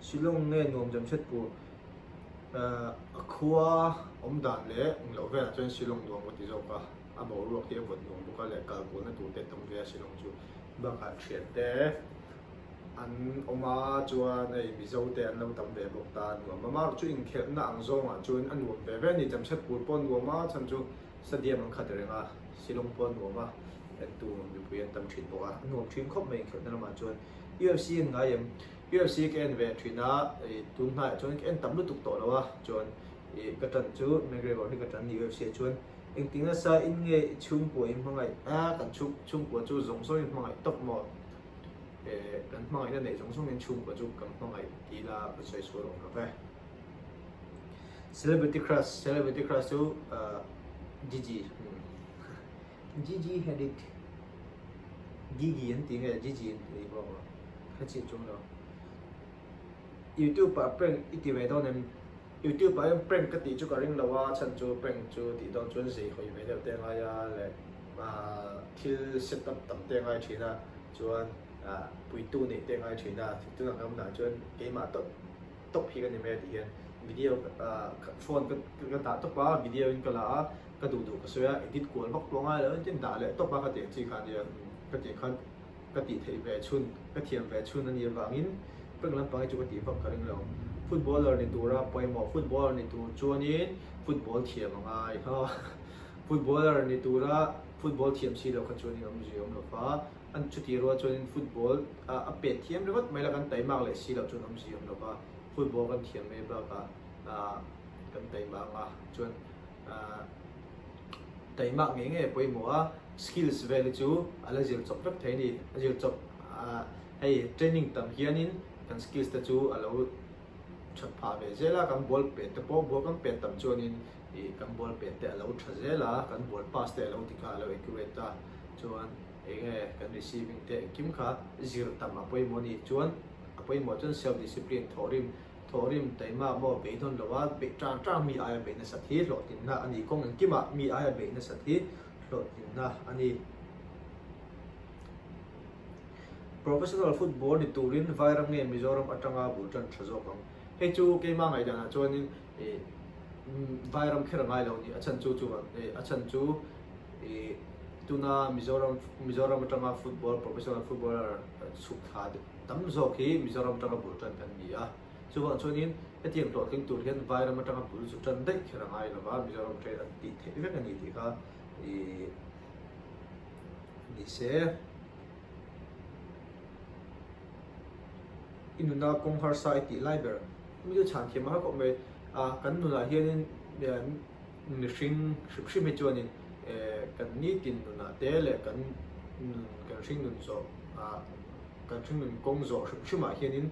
Shillong nge nuam Jamshedpur a khua awm dan leh eng loh velah chuan Shillong nuam ka ti zawk a, a boruak hi a vawt nuam bawk a leh kal kualna tur te a tam ve a Shillong chu bakah thiante an awm a chuan hei Mizo te an lo tam ve bawk ta a nuam a, amaherawh chu inkhelhna ang zawngah chuan a nuam ve ve a ni Jamshedpur pawh a nuam a chhan chu stadium an khat reng a, Shillong pawh a nuam a, entu mipui an tam thin bawk a, a nuam thin khawp mai inkhelhna lamah chuan UFC an ngai em? UFC ka en ve thin a, ih tun hnaiah chuan ka en tam lutuk tawh lo a, chuan ih ka tan chu McGregor hi ka tan ni UFC ah chuan engti nasa in nge i chhungkua in hmangaih a, kan chhung chhungkua chu zawng zawng in hmangaih tawp maw? Eh kan hmangaihna neih zawng zawng in chhungkua chu kan hmangaih ti ila ka sawi sual awm lo ve. Celebrity crush, celebrity crush chu Gigi Gigi Hadid Gigi an tih nge Gigi an tih bawk a hre chiah chuang lo. Youtube ah prank i ti ve dawn em? Youtube ah hian prank ka tih chu ka ring lo a, chhan chu prank chu tih dawn chuan zei hawi ve deuh te a ngai a leh thil set up tam te a ngai thin a, chuan puitu neih te a ngai thin a, tunah kan awmnah chuan keimah tawp tawp hi ka ni mai a tih hian video phone ka dah tawp a, video in ka la a, ka duh duh ka sawi a, edit kual vak pawh a ngai lo engtin dah leh tawp a ka tih ang chi kha a nia, ka tih khan ka tih theih ve chhun, ka thiam ve chhun a nih avangin prank lampang hi chu ka tih vak ka ring lo. Footballer ni tura pawimawh, footballer ni tur chuanin football thiam a ngai ha, footballer ni tura football thiam si lo kha chuanin awmzia awm lo va, an chutih rual chuanin football a pet thiam ringawt mai la kan taimak leh si loh chuan awmzia awm lo va, football kan thiam mai bakah kan taimak ang a chuan taimak ngei ngei a pawimawh a, skills vel hi chu a la zir chawp vek thei a ni, a zir chawp hei training tam hianin kan skills te chu a lo that phah ve zel a, kan ball pet te pawh ball kan pet tam chuanin ih kan ball pet te a lo tha zel a, kan ball pass te a lo dik a, a lo accurate a, chuan eng nge kan receiving te engkim kha zir tam a pawimawh a ni, chuan a pawimawh chuan self discipline thawhrim Thawhrim taima maw beidawn lo a, beih tang tang mi aia beih nasat hi hlawhtlinna a ni. Kawng engkimah mi aia beih nasat hi hlawhtlinna a ni. Professional football ni turin Vairam nge Mizoram atanga bul tan tha zawk ang. Hei chu keima ngaihdanah chuanin ih Vairam kher a ngai lo ni. A chhan chu chuan ih a chhan chu ih tuna Mizoram Mizoram atanga football professional footballer chhuk thla Tam zawk hi Mizoram atanga bul tan kan ni a, chuvang chuanin hetiang hlawhtling tur hian Vairam atanga bul zu tan daih kher a ngai lova, Mizoram train an tih theih vek a ni tih kha ih ni se. I nuna kawng harsa i tih lai ber mi chu chhan thiam a har khawp mai a, kan nunah hianin mihring hrim hrim hi chuanin kan nitin nunah te leh kan nun kan hring nun zawh ah Kan hringnun kawng zawh hrim hrimah hianin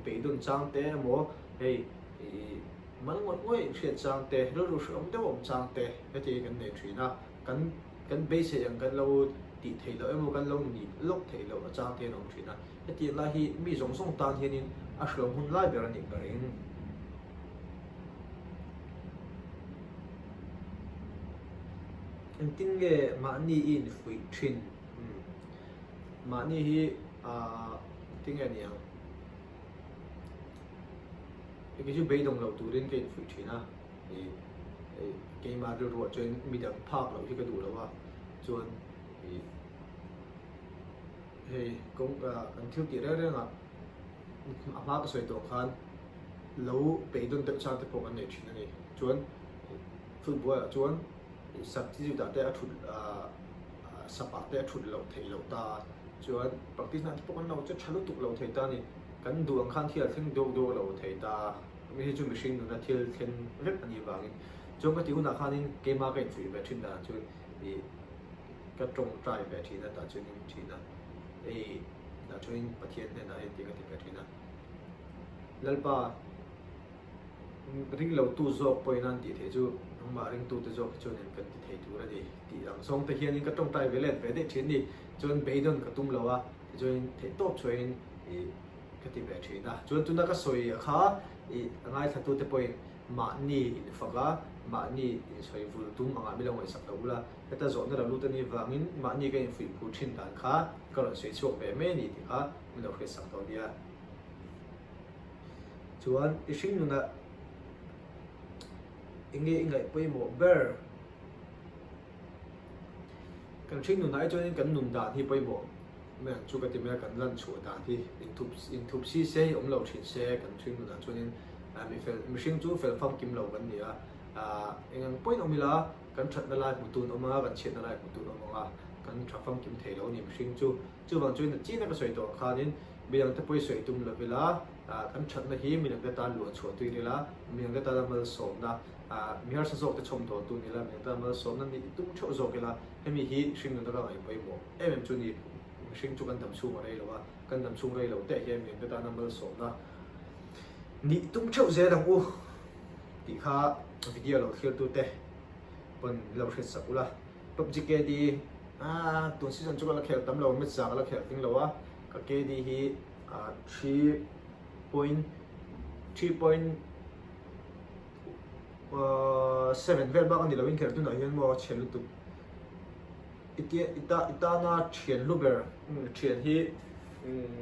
beidawn chang te emaw hei ih mal ngawih ngawih hriat chang te, rilru hrehawm deuh awm chang te heti hi kan nei thin a, kan kan beisei ang kan lo tih theih loh emaw kan lo nih lawk theih loh a chang te hian a awm thin a, hetiang lai hi mi zawng zawng tan hianin a hrehawm hun lai ber a nih ka ring. Engtin nge mahni i infuih thin? Mahni hi aah tinge a ni ang? Kei chu beidawng lo turin ka infuih thin a, ih keimah rilruah chuan midang phak loh hi ka duh lo a, chuan ih hei kawng kan thil tih reng reng ah a hma ka sawi tawh khan lo beidawn deuh chang te pawh kan nei thin a ni. Chuan football ah chuan substitute ah te a thut ah sap ah te a thut loh theih loh ta a, chuan practice na te pawh kan lo che tha lutuk lo thei ta a ni, kan duh ang khan thil a thleng duak duak lo thei ta a, mi hi chu mihring nuna thil thleng vek a nih vangin chuan ka tih hunah khanin keimah ka infuih ve thin danah chuan ih ka tawngtai ve thin a tah chuanin thin a, hei tah chuanin Pathian hnenah hei tih ka ti ve thin a, Lalpa. Ring lo tu zawk pawhin an tih theih chu nangmah ringtute zawk hi chuanin kan ti thei tur a ni tih ang zawng te hianin ka tawngtai ve let ve daih thin a ni. Chuan beidawn ka tum lo a, tichuanin theihtawp chhuahin ih ka ti ve thin a. Chuan tuna ka sawi a kha ih a ngaithlatute pawhin mahni infak a, mahni insawi vul tum angah min lo ngaihsak lo ula, heta zawhna lo lut a nih vangin mahni ka infuih phur thin dan kha ka rawn sawi chhuak ve mai a ni tih kha min lo hriatsak tawh nia. Chuan i hring nunah eng nge i ngaih pawimawh ber? Kan hring nunah hi chuanin kan nun dan hi pawimawh mai ang chu ka ti mai a, kan lan chhuah dan hi inthup inthup si se hi awm lo thin se kan hring nunah chuanin mi fel mihring chu fel famkim lo kan ni a, eng ang pawhin awm ila kan thatna lai hmutu an awm ang a, kan chhiatna lai hmutu an awm ang a, kan tha famkim thei lo a ni mihring chu. Chuvang chuan a china ka sawi tawh ang khanin midangte pawh i sawi tum lo ila, kan thatna hi midangte tan luah chhuah tuin ila, midangte tana malsawmna, mi harsa zawkte chhawmdawltu ni ila, midangte tana malsawmna nih tum theuh zawk ila, hemi hi hring nuna ka ngaih pawimawh em em chu ni. Mihring chu kan dam chhung a rei lo a, kan dam chhung rei lo teh hian midangte tana malsawmna nih tum theuh zel ang u tih kha video lo thlirtute pawn lo hriatsak ula. PUBG KD ah tun season chu ka la khel tam lo match za ka la khel tling lo a ka KD hi ah 3.3.7 vel bak a ni lo in khelh tunah hian maw a chhe lutuk i tia i ta i tana thian hlu ber thian hi umm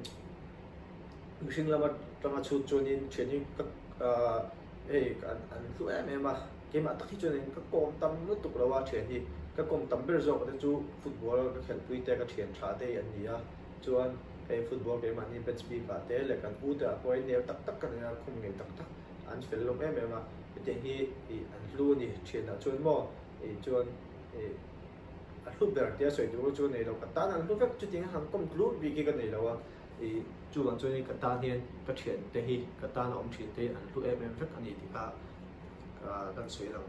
mihring lama tanga chhut chuanin thian hi ka ah hei an an hlu em em a. Keimah tak hi chuanin ka kawm tam lutuk lo a thian hi ka kawm tam ber zawk te chu football ka khelhpui te ka thian tha te hi an ni a, chuan hei football keimahni batch bik ah te leh kan u te ah pawh hi nel tak tak ka nei a, khum ngei tak tak an fel lawm em em a, hetiang hi ih an hlu a ni thian ah chuan maw ih chuan ih a hlu ber tia sawi tur chu ka nei lo, ka tan an hlu vek chutiang han kawm tlut bik hi ka nei lo a, ih chuvang chuanin ka tan hian ka thian te hi ka tan a awm thin te hi an hlu em em vek a ni tih kha. kan sawi lang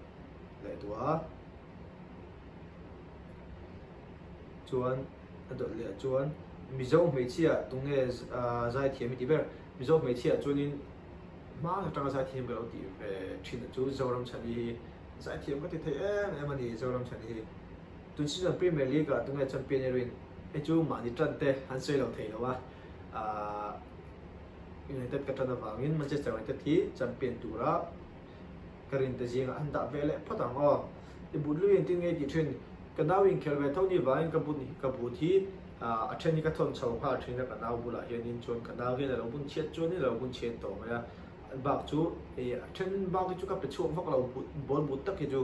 leh duh a chuan a dawt leh chuan Mizo hmeichhia tunge zaithiam i ti ber Mizo hmeichhia chuanin hma atanga zaithiam ka lo tih ve thin chu Zoramchhani hi zaithiam ka ti thei em em a ni Zoramchhani hi tun season Premier League ah tunge champion erawhin hei chu mahni tan te an sawi lo thei lo a ahh. United ka tan avangin Manchester United hi champion tura ka rinte zingah an dah ve leh phawt ang aw. I but lui engtin nge tih thin? Ka nau inkhel ve tho ni vangin ka but ka but hi a then hi ka thawn chho nghal thin a ka nau bulah hianin chuan ka nau hian a lo bun chhiat chuanin a lo bun chhiat tawh mai a. Bak chu a then bak hi chu ka pe chhuak vak lo but ball but tak hi chu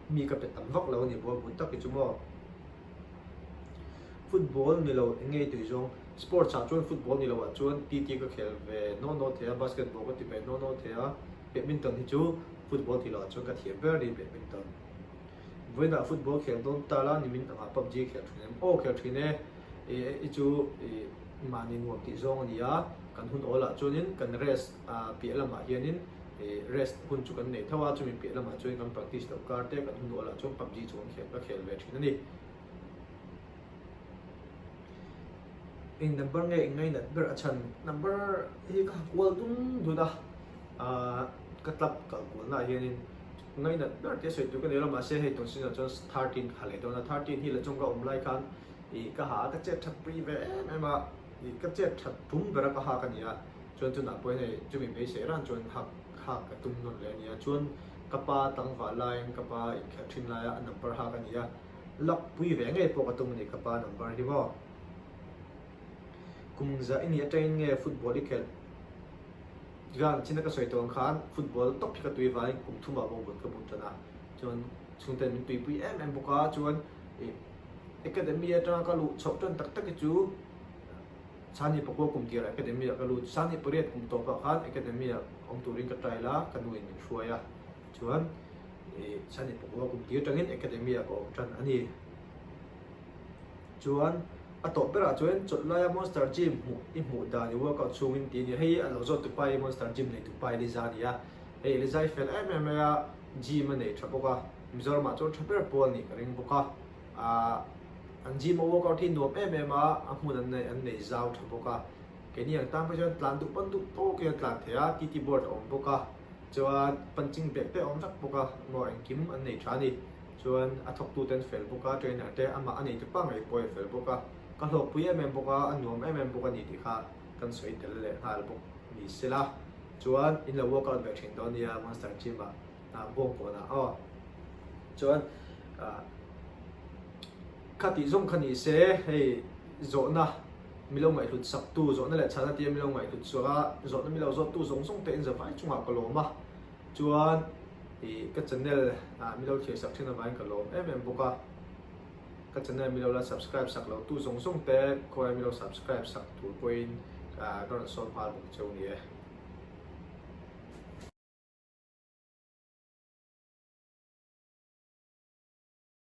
mi ka pe tam vak lo a ni ball but tak hi chu maw. Football ni lo eng nge tui zawng? Sports ah chuan football ni lo ah chuan TT ka khel ve naw naw thei a, basketball ka ti ve naw naw thei a, badminton hi chu football ti lo ah chuan ka thiam ber a ni badminton. Vawiinah football khel dawn ta la nimin angah PUBG khel thin em? Aw khel thin e, i chu i mahni nuam tih zawng a ni a, kan hun awl ah chuanin kan rest piah lamah hianin i rest hun chu kan nei tho a, chumi piah lamah chuan kan practice loh kar te kan hun awl ah chuan PUBG chu kan khel ka khel ve thin a ni. Eng number nge eng ngainat ber a chhan? Number hi ka ha kual dum dun a, aah ka club kal kualna ah hianin ngainat ber te sawi tur ka nei lo mahse hei tun sinah chuan 13 ka ha leh dawn a, 13 hi la chung ka awm lai khan ih ka ha a ka chet that pui ve em em a, ih ka chet that tum ber a ka hak a ni a, chuan chunah pawhin hei chumi beisei ran chuan hak hak ka tum nawn leh a ni a, chuan ka pa tlangval laiin ka pa inkhelh thin laia a number hak a ni a. Lak pui ve ngei pawh ka tum a ni ka pa number hi maw. Kum za i nih atangin nge football i khelh? Tichuan china ka sawi tawh ang khan football tawp hi ka tui vangin kum thumah pawh but ka but tan a, chuan chhungten min tuipui em em bawk a, chuan ih academy atanga ka luh chhoh tan tak tak hi chu Sani pakua kum tirah academy ah ka lut, Sani pariat kum tawpah khan academy ah awm turin ka try la, ka nu in min hruai a. Chuan ih Sani pakua kum tir atangin Academy ah ka awm tan a ni. Chuan a tawp berah chuan chawlh laia Monster Gym hmuh i hmuh dan i workout chhungin tih a ni. Hei a lo zawt tupa hi Monster Gym nei tupa Eliza a ni a. Hei Eliza hi fel em em mai a, gym a nei tha bawk a, Mizoramah chuan tha ber pawl a nih ka ring bawk a. Ahh an gym a workout hi nuam em em a, a hmun an nei an nei zau tha bawk a. Keini ang tan pawh chuan tlan duh pawn duh tawkin a tlan thei a, TT board a awm bawk a. Chuan punching bag te a awm vek bawk a, maw engkim an nei tha a ni. Chuan a thawktu te an fel bawk a, trainer te amah a neitu pa ngei pawh a fel bawk a, ka hlawkpui em em bawk a, a nuam em em bawk a ni tih kha kan sawi tel leh nghal bawk ni sela. Chuan in lo workout ve thin dawn nia Monster Gym ah Bawngkawnah aw. Chuan kha tih zawng kha ni se hei zawhna mi lo ngaihhlut sak tu zawhna leh chhana tia mi lo ngaihhlut suak a zawhna mi lo zawt tu zawng zawng te in zavai chungah ka lawm a chuan ih ka channel ah mi lo thlir sak thin avangin ka lawm em em bawk a ka channel mi lo la subscribe sak lo tu zawng zawng te khawiah mi lo subscribe sak tur pawhin ka rawn sawm nghal bawk cheu ni e.